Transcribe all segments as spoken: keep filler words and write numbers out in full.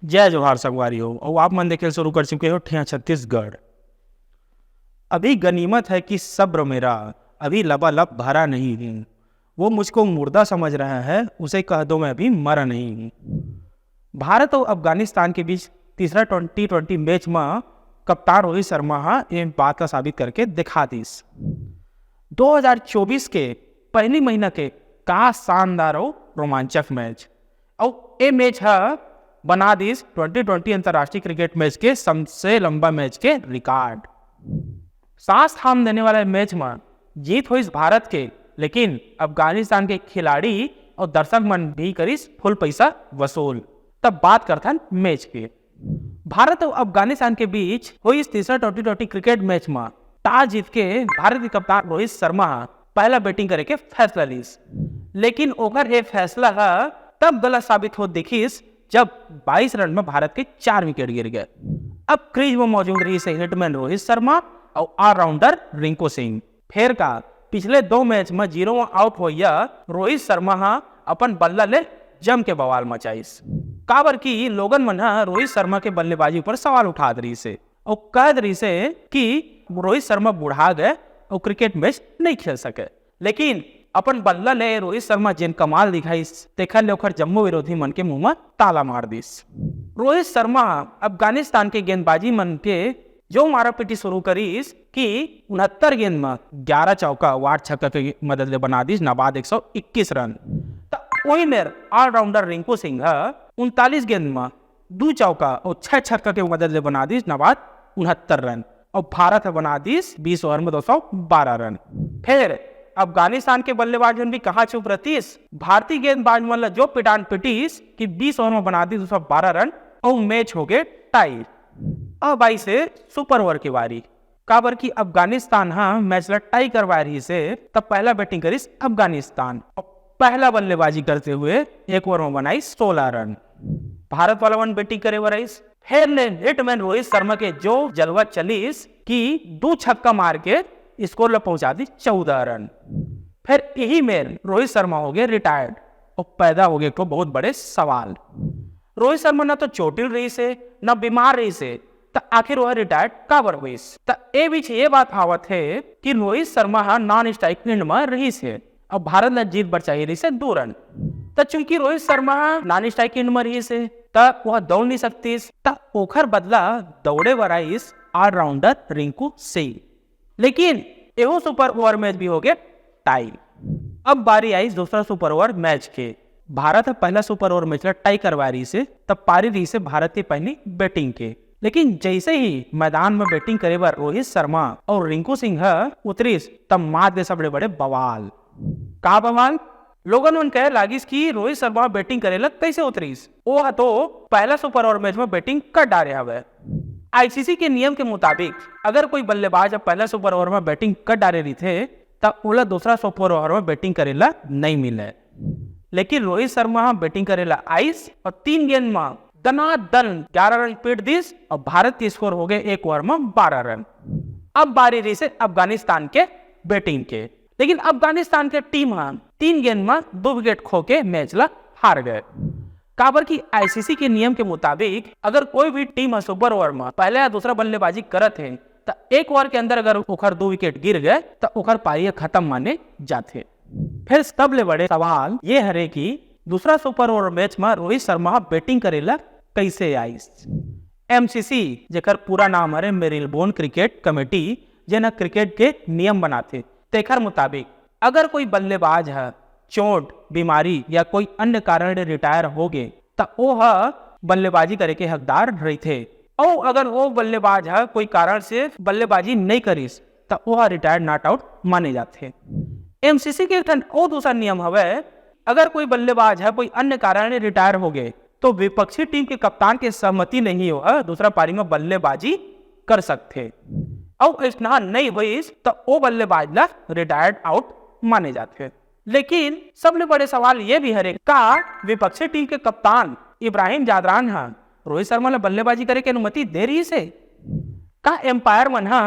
जय जोहार संगवारी हो, अउ आप मन देखे शुरू कर चुके हो ठेहा छत्तीसगढ़। अभी गनीमत है कि सब्र मेरा, अभी लबालब भरा नहीं हूँ। वो मुझको मुर्दा समझ रहा है, उसे कह दो मैं अभी मरा नहीं हूँ। भारत अउ अफगानिस्तान के बीच तीसरा ट्वेंटी ट्वेंटी मैच म कप्तान रोहित शर्मा ह ए बात ला साबित करके दिखा दिस। दो हज़ार चौबीस के पहली महीना के का शानदार अउ रोमांचक मैच, अउ ए मैच ह बना दिस ट्वेंटी ट्वेंटी अंतर्राष्ट्रीय क्रिकेट मैच के सबसे लंबा मैच के रिकॉर्ड। सांस थाम देने वाला मैच म जीत होइस भारत के, लेकिन अफगानिस्तान के खिलाड़ी अउ दर्शक मन भी करिस फुल पैसा वसूल। तब बात करथन मैच के। भारत अउ अफगानिस्तान के बीच होइस तीसरा ट्वेंटी ट्वेंटी क्रिकेट मैच म टॉस जीत के भारत के कप्तान रोहित शर्मा ह पहला बैटिंग करे के फैसला लिस, लेकिन ओकर ए फैसला ह तब गलत साबित होत दिखिस, जब बाईस रन म भारत के चार विकेट गिर गए। अब क्रीज म मौजूद रहिस हे हिटमैन रोहित शर्मा अउ ऑलराउंडर रिंकू सिंह। फेर का, पिछले दो मैच म जीरो म आउट होइया रोहित शर्मा ह अपन बल्ला ले जम के बवाल मचाइस, काबर कि लोगन मन ह रोहित शर्मा के बल्लेबाजी ऊपर सवाल उठात रहिस हे अउ कहत रहिस हे कि रोहित शर्मा बुढ़ा गए अउ क्रिकेट मैच नहीं खेल सके। लेकिन अपन बल्ला ले रोहित शर्मा जेन कमाल दिखाइस, तेखर ले ओखर जम्मो विरोधी मन के मुंह म ताला मार दिस। रोहित शर्मा ह अफगानिस्तान के गेंदबाजी मन के जो मारा पीटी शुरू करिस कि उनहत्तर गेंद म ग्यारह चौका, आठ छक्का के मदद ले बना दिस नाबाद एक सौ इक्कीस रन। त ओही मेर ऑलराउंडर रिंकू सिंह ह उनतालीस गेंद म दू चौका अउ छह छक्का के मदद ले बना दिस नाबाद उनहत्तर रन, अउ भारत ह बना दिस बीस ओवर म दो सौ बारह रन। फेर अफगानिस्तान के बल्लेबाज मन भी कहाँ चुप रहतिस, भारतीय गेंदबाज मन ल जो पिटान पिटिस कि बीस ओवर म बना दिस दो सौ बारह रन, अउ मैच हो गे टाई। अब आइस हे सुपर ओवर के बारी, काबर कि अफगानिस्तान ह मैच ल टाई करवाए रहिस हे, तब पहला बैटिंग करिस अफगानिस्तान। पहला बल्लेबाजी करते हुए एक ओवर म बनाइस सोलह रन। भारत वाला मन बैटिंग करे बर आइस, फेर ले हिटमैन रोहित शर्मा के जो जलवा चलिस कि दू छक्का मार के स्कोर ल पहुंचा दिस चौदह रन। फेर यही मेर रोहित शर्मा हो गए रिटायर्ड अउ पैदा हो गए एक ठो बहुत बड़े सवाल। रोहित शर्मा ना तो चोटिल रहिस हे, ना बीमार रहिस हे, त आखिर वह रिटायर्ड काबर होइस? त ए बीच ये बात आवत हे कि रोहित शर्मा ह नॉन स्ट्राइक एंड म रहिस हे, अब भारत ल जीत बर चाहिए रहिस हे दो रन। त चूंकि रोहित शर्मा ह नॉन स्ट्राइक एंड म रहिस हे, त वह दौड़ नहीं सकतिस, त ओखर बदला दौड़े बर आइस ऑलराउंडर रिंकू सिंह। लेकिन एहो सुपर ओवर मैच भी हो गए टाई। अब बारी आइस दूसरा सुपर ओवर मैच के। भारत ह पहला सुपर ओवर मैच ला टाई करवाए रहिस हे, तब पारी रहिस हे भारत के पहली बैटिंग के। लेकिन जैसे ही मैदान में बैटिंग करे बर रोहित शर्मा और रिंकू सिंह ह उतरिस, तब मार दे सबले बड़े बवाल। का बवाल? लोगन मन कहे लागिस कि रोहित शर्मा बैटिंग करे ला कैसे उतरिस? ओ ह तो पहला सुपर ओवर मैच में बैटिंग कर डारे हवय। आईसीसी के नियम के मुताबिक अगर कोई बल्लेबाज ह पहला सुपर ओवर में बैटिंग कर डारे रहिथे, त ओला दूसरा सुपर ओवर में बैटिंग करे ला नइ मिले। लेकिन रोहित शर्मा ह बैटिंग करे ला आइस और तीन गेंद म दनादन ग्यारह रन पीट दिस और भारत के स्कोर हो गए एक ओवर में बारह रन। अब बारी रहिस हे अफगानिस्तान के बैटिंग के, लेकिन अफगानिस्तान के टीम ह तीन गेंद म दो विकेट खो के मैच ला हार गए। काबर कि आईसीसी के नियम के मुताबिक अगर कोई भी टीम ह सुपर ओवर म पहला या दूसरा बल्लेबाजी करत हे, त एक ओवर के अंदर अगर ओखर दो विकेट गिर गए, त ओखर पारी ह खत्म माने जाथे। फिर सबले बड़े सवाल ये हरे कि दूसरा सुपर ओवर मैच म रोहित शर्मा ह बैटिंग करे ला कैसे आइस? एमसीसी, जेकर पूरा नाम हरे मेरिलबोन क्रिकेट कमेटी, जेन ह क्रिकेट के नियम बनाथे, तेखर मुताबिक अगर कोई बल्लेबाज ह चोट, बीमारी या कोई अन्य कारण ले रिटायर हो गे, त ओ ह बल्लेबाजी करे के हकदार रहिथे। अउ अगर वो बल्लेबाज ह कोई कारण से बल्लेबाजी नइ करिस, त ओ ह रिटायर्ड नॉट आउट माने जाथे। एमसीसी के एक ठन अउ दूसरा नियम हवय, अगर कोई बल्लेबाज ह कोई अन्य कारण ले रिटायर हो गे, तो विपक्षी टीम के कप्तान के सहमति ले ही ओह दूसरा पारी म बल्लेबाजी कर सकथे। अउ अइसना नइ होइस, त ओ बल्लेबाज ला रिटायर्ड आउट माने जाथे। लेकिन सबले बड़े सवाल ये भी हरे, का विपक्षी टीम के कप्तान इब्राहिम जादरान ह रोहित शर्मा ला बल्लेबाजी करे के अनुमति दे रहिस हे? का एम्पायर मन ह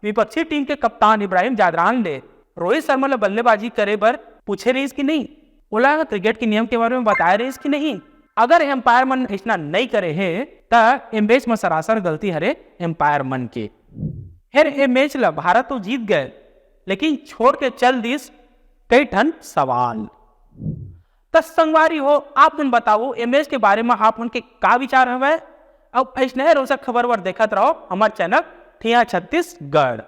विपक्षी टीम के कप्तान इब्राहिम जादरान ले रोहित शर्मा ला बल्लेबाजी करे बर पूछे रहिस कि नहीं? ओला क्रिकेट के नियम के बारे में बताए रहिस कि नहीं? अगर एम्पायर मन अइसना नइ करे हे, त ए मैच म सरासर गलती हरे एम्पायर मन के। फेर ए मैच ल भारत तो जीत गए, लेकिन छोड़ के चल दिस कई ठन सवाल। त संगवारी हो, आप मन बताओ, ए मैच के बारे म आप मन के का विचार हवय? अउ अइसने रोचक खबर बर देखत रहो हमर चैनल ठिया छत्तीसगढ़।